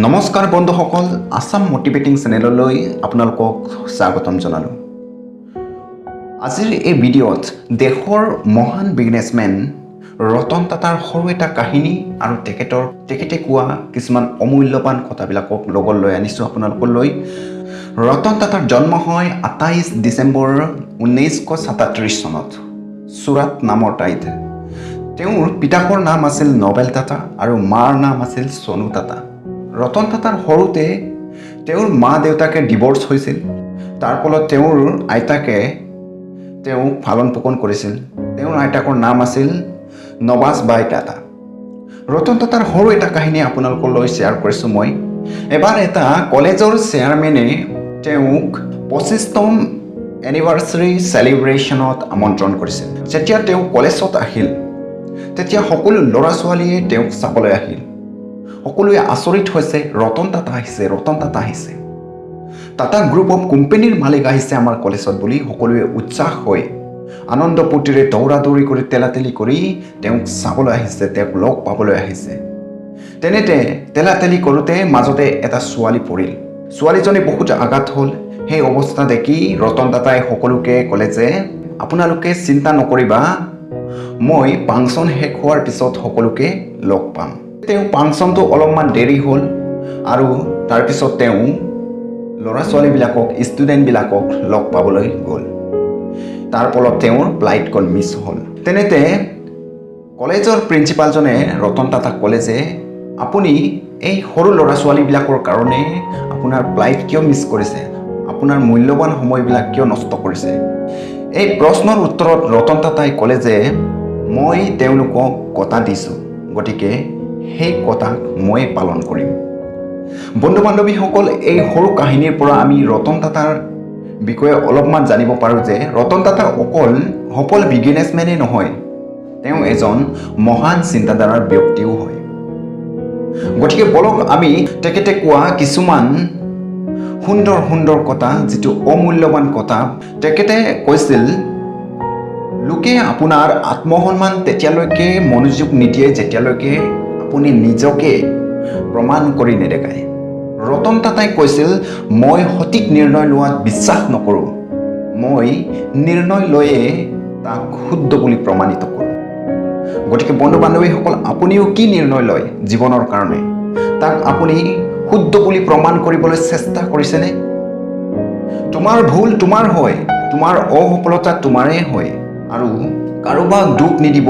নমস্কাৰ বন্ধুসকল, আছাম মটিভেটিং চেনেললৈ আপোনালোকক স্বাগতম জনালোঁ। আজিৰ এই ভিডিঅ'ত দেশৰ মহান বিজনেছমেন ৰতন টাটাৰ সৰু এটা কাহিনী আৰু তেখেতে কোৱা কিছুমান অমূল্যৱান কথাবিলাকক লগত লৈ আনিছোঁ আপোনালোকলৈ। ৰতন টাটাৰ জন্ম হয় 28 ডিচেম্বৰ 1937 চনত চুৰাট নামৰ ঠাইত। তেওঁৰ পিতাকৰ নাম আছিল নবেল টাটা আৰু মাৰ নাম আছিল চনু টাটা। ৰতন টাটাৰ সৰুতে তেওঁৰ মা দেউতাকে ডিভ'ৰ্চ হৈছিল। তাৰ ফলত তেওঁৰ আইতাকে তেওঁক পালন পোষণ কৰিছিল। তেওঁৰ আইতাকৰ নাম আছিল নৱাজ বাই টাটা। ৰতন টাটাৰ সৰু এটা কাহিনী আপোনালোকলৈ শ্বেয়াৰ কৰিছোঁ মই। এবাৰ এটা কলেজৰ চেয়াৰমেনে তেওঁক 25তম এনিভাৰ্চাৰী চেলিব্ৰেশ্যনত আমন্ত্ৰণ কৰিছিল। যেতিয়া তেওঁ কলেজত আহিল, তেতিয়া সকলো ল'ৰা ছোৱালীয়ে তেওঁক চাবলৈ আহিল। সকলোৱে আচৰিত হৈছে, ৰতন টাটা আহিছে, ৰতন টাটা আহিছে, টাটা গ্ৰুপ অফ কোম্পেনীৰ মালিক আহিছে আমাৰ কলেজত বুলি সকলোৱে উৎসাহ হৈ আনন্দ ফূৰ্তিৰে দৌৰা দৌৰি কৰি, ঠেলাঠেলি কৰি তেওঁক চাবলৈ আহিছে, তেওঁক লগ পাবলৈ আহিছে। তেনেতে ঠেলাঠেলি কৰোঁতে মাজতে এটা ছোৱালী পৰিল। ছোৱালীজনী বহুত আঘাত হ'ল। সেই অৱস্থা দেখি ৰতন টাটাই সকলোকে ক'লে যে আপোনালোকে চিন্তা নকৰিবা, মই ফাংচন শেষ হোৱাৰ পিছত সকলোকে লগ পাম। তেওঁ ফাংচনটো অলপমান দেৰি হ'ল আৰু তাৰপিছত তেওঁ ল'ৰা ছোৱালীবিলাকক, ষ্টুডেণ্টবিলাকক লগ পাবলৈ গ'ল। তাৰ ফলত তেওঁৰ ফ্লাইটখন মিছ হ'ল। তেনেতে কলেজৰ প্ৰিন্সিপালজনে ৰতন টাটাক ক'লে যে আপুনি এই সৰু ল'ৰা ছোৱালীবিলাকৰ কাৰণে আপোনাৰ ফ্লাইট কিয় মিছ কৰিছে? আপোনাৰ মূল্যৱান সময়বিলাক কিয় নষ্ট কৰিছে? এই প্ৰশ্নৰ উত্তৰত ৰতন টাটাই ক'লে যে মই তেওঁলোকক কথা দিছোঁ, গতিকে সেই কথাক মই পালন কৰিম। বন্ধু বান্ধৱীসকল, এই সৰু কাহিনীৰ পৰা আমি ৰতন টাটাৰ বিষয়ে অলপমান জানিব পাৰোঁ যে ৰতন টাটা অকল সফল বিজনেছমেনেই নহয়, তেওঁ এজন মহান চিন্তাধাৰাৰ ব্যক্তিও হয়। গতিকে বলক, আমি তেখেতে কোৱা কিছুমান সুন্দৰ সুন্দৰ কথা, যিটো অমূল্যৱান কথা তেখেতে কৈছিল। লোকে আপোনাৰ আত্মসন্মান তেতিয়ালৈকে মনোযোগ নিদিয়ে, যেতিয়ালৈকে আপুনি নিজকে প্ৰমাণ কৰি নেদেখায়। ৰতন টাটাই কৈছিল, মই সঠিক নিৰ্ণয় লোৱাত বিশ্বাস নকৰোঁ, মই নিৰ্ণয় লৈয়ে তাক শুদ্ধ বুলি প্ৰমাণিত কৰোঁ। গতিকে বন্ধু বান্ধৱীসকল, আপুনিও কি নিৰ্ণয় লয় জীৱনৰ কাৰণে, তাক আপুনি শুদ্ধ বুলি প্ৰমাণ কৰিবলৈ চেষ্টা কৰিছেনে? তোমাৰ ভুল তোমাৰ হয়, তোমাৰ অসফলতা তোমাৰেই হয় আৰু কাৰোবাক দুখ নিদিব।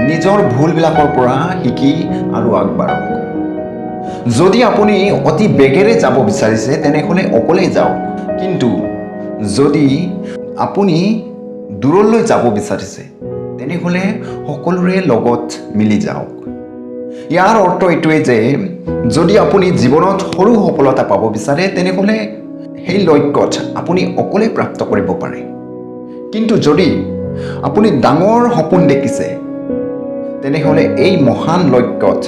নিজৰ ভুলবিলাকৰ পৰা শিকি আৰু আগবাঢ়ক। যদি আপুনি অতি বেগেৰে যাব বিচাৰিছে, তেনেহ'লে অকলেই যাওক। কিন্তু যদি আপুনি দূৰলৈ যাব বিচাৰিছে, তেনেহ'লে সকলোৰে লগত মিলি যাওক। ইয়াৰ অৰ্থ এইটোৱে যে যদি আপুনি জীৱনত সৰু সফলতা পাব বিচাৰে, তেনেহ'লে সেই লক্ষ্যত আপুনি অকলে প্ৰাপ্ত কৰিব পাৰে। কিন্তু যদি আপুনি ডাঙৰ সপোন দেখিছে, তেনেহ'লে এই মহান লক্ষ্যত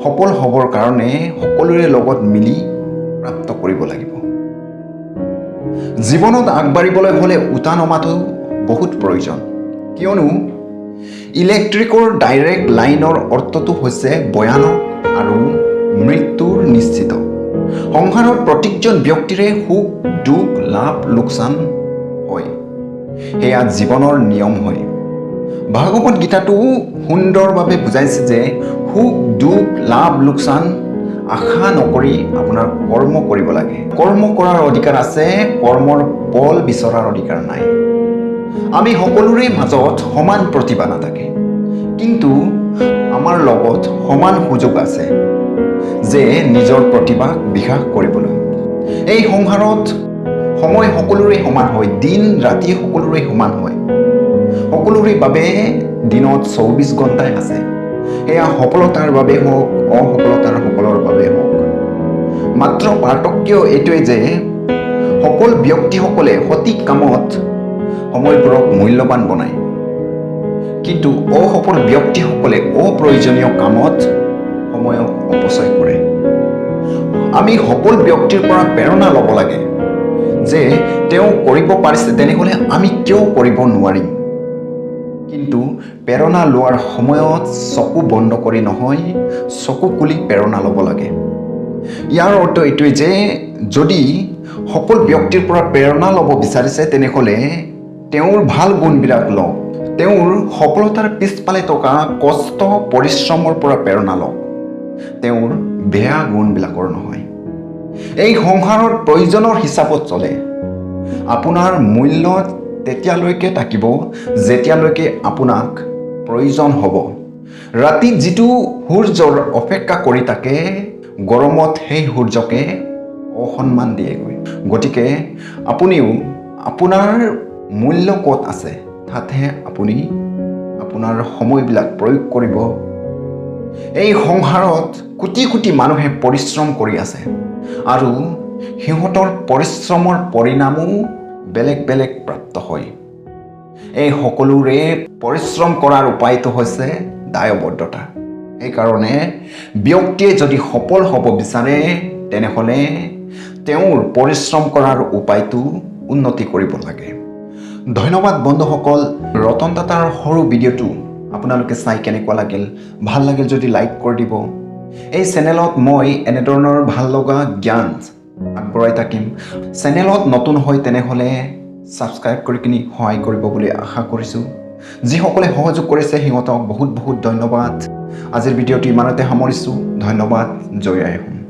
সফল হ'বৰ কাৰণে সকলোৰে লগত মিলি প্ৰাপ্ত কৰিব লাগিব। জীৱনত আগবাঢ়িবলৈ হ'লে উঠা নমাটো বহুত প্ৰয়োজন, কিয়নো ইলেক্ট্ৰিকৰ ডাইৰেক্ট লাইনৰ অৰ্থটো হৈছে ভয়ানক আৰু মৃত্যুৰ নিশ্চিত। সংসাৰত প্ৰত্যেকজন ব্যক্তিৰে সুখ দুখ, লাভ লোকচান হয়, সেয়া জীৱনৰ নিয়ম হয়। ভাগৱত গীতাটো সুন্দৰভাৱে বুজাইছে যে সুখ দুখ, লাভ লোকচান আশা নকৰি আপোনাৰ কৰ্ম কৰিব লাগে। কৰ্ম কৰাৰ অধিকাৰ আছে, কৰ্মৰ ফল বিচৰাৰ অধিকাৰ নাই। আমি সকলোৰে মাজত সমান প্ৰতিভা নাথাকে, কিন্তু আমাৰ লগত সমান সুযোগ আছে যে নিজৰ প্ৰতিভাক বিকাশ কৰিবলৈ। এই সংসাৰত সময় সকলোৰে সমান হয়, দিন ৰাতি সকলোৰে সমান হয়। সকলোৰে বাবে দিনত 24 ঘণ্টাই আছে, সেয়া সফলতাৰ বাবে হওক, অসফলতাৰ সকলৰ বাবে হওক। মাত্ৰ পাৰ্থক্য এইটোৱে যে সফল ব্যক্তিসকলে সঠিক কামত সময়বোৰক মূল্যৱান বনায়, কিন্তু অসফল ব্যক্তিসকলে অপ্ৰয়োজনীয় কামত সময়ক অপচয় কৰে। আমি সফল ব্যক্তিৰ পৰা প্ৰেৰণা ল'ব লাগে যে তেওঁ কৰিব পাৰিছে, তেনেহ'লে আমি কিয় কৰিব নোৱাৰিম? কিন্তু প্ৰেৰণা লোৱাৰ সময়ত চকু বন্ধ কৰি নহয়, চকু খুলি প্ৰেৰণা ল'ব লাগে। ইয়াৰ অৰ্থ এইটোৱে যে যদি সফল ব্যক্তিৰ পৰা প্ৰেৰণা ল'ব বিচাৰিছে, তেনেহ'লে তেওঁৰ ভাল গুণবিলাক লওক, তেওঁৰ সফলতাৰ পিছফালে থকা কষ্ট পৰিশ্ৰমৰ পৰা প্ৰেৰণা লওক, তেওঁৰ বেয়া গুণবিলাকৰ নহয়। এই সংসাৰত প্ৰয়োজনৰ হিচাপত চলে। আপোনাৰ মূল্য তেতিয়ালৈকে থাকিব, যেতিয়ালৈকে আপোনাক প্ৰয়োজন হ'ব। ৰাতি যিটো সূৰ্যৰ অপেক্ষা কৰি থাকে, গৰমত সেই সূৰ্যকে অসন্মান দিয়েগৈ। গতিকে আপুনিও আপোনাৰ মূল্য ক'ত আছে, তাতহে আপুনি আপোনাৰ সময়বিলাক প্ৰয়োগ কৰিব। এই সংসাৰত কোটি কোটি মানুহে পৰিশ্ৰম কৰি আছে আৰু সিহঁতৰ পৰিশ্ৰমৰ পৰিণামো বেলেগ বেলেগ প্ৰাপ্ত হয়। এই সকলোৰে পৰিশ্ৰম কৰাৰ উপায়টো হৈছে দায়বদ্ধতা। সেইকাৰণে ব্যক্তিয়ে যদি সফল হ'ব বিচাৰে, তেনেহ'লে তেওঁৰ পৰিশ্ৰম কৰাৰ উপায়টো উন্নতি কৰিব লাগে। ধন্যবাদ বন্ধুসকল। ৰতন টাটাৰ সৰু ভিডিঅ'টো আপোনালোকে চাই কেনেকুৱা লাগিল? ভাল লাগিল যদি লাইক কৰি দিব। এই চেনেলত মই এনেধৰণৰ ভাল লগা জ্ঞান আগবঢ়াই থাকিম। চেনেলত নতুন হয় তেনেহ'লে ছাবস্ক্ৰাইব কৰি কিনি সহায় কৰিব বুলি আশা কৰিছোঁ। যিসকলে সহযোগ কৰিছে, সিহঁতক বহুত বহুত ধন্যবাদ। আজিৰ ভিডিঅ'টো ইমানতে সামৰিছোঁ। ধন্যবাদ। জয় আই অসম।